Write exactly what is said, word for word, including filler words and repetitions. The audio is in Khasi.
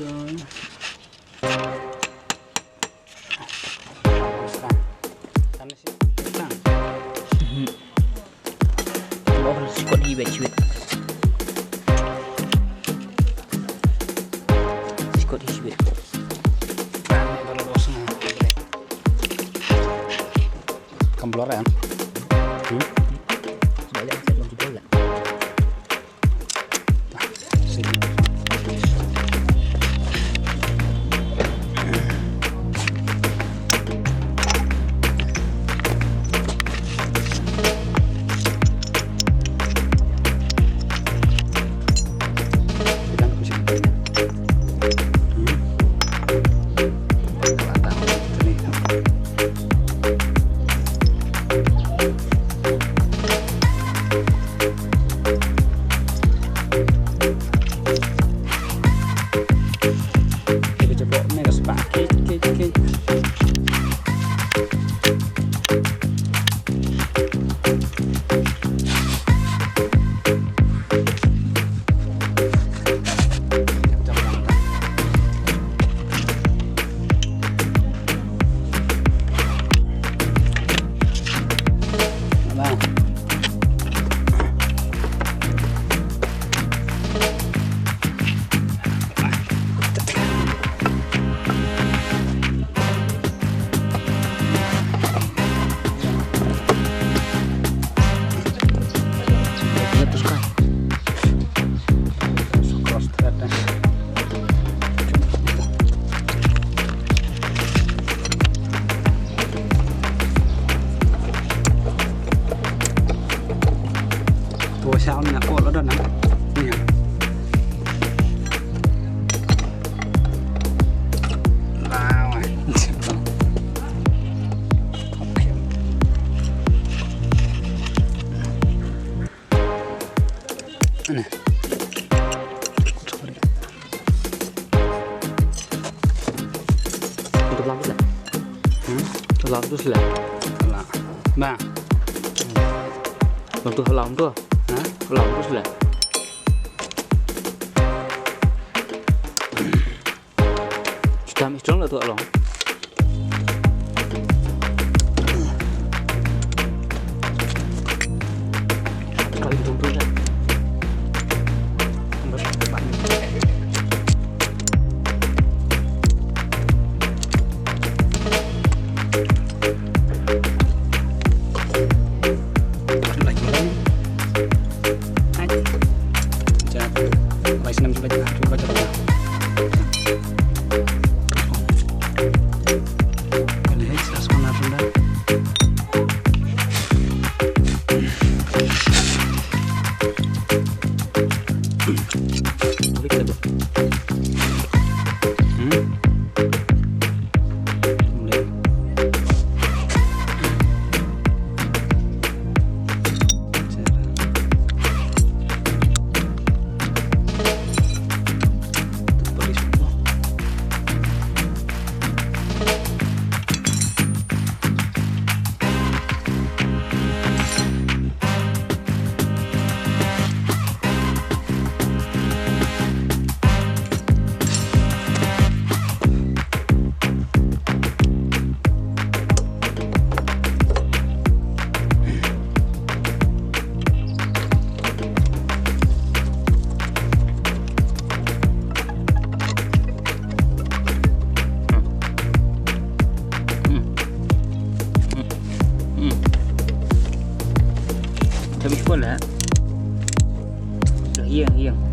Sikot hi bad siwit. Sikot hi siwit. Kam blor em? Hmm? Sebab dia akan belum jebol lah. Ane. Sorry. Itu pelan tu sila. Hmm? Pelan tu sila. Pelan. Bang. Pelan tu, pelan tu. Ha? Pelan tu sila. Tam strong lah tu along. Kali tu tu dah. Tapi sekolah. Hiang, hiang.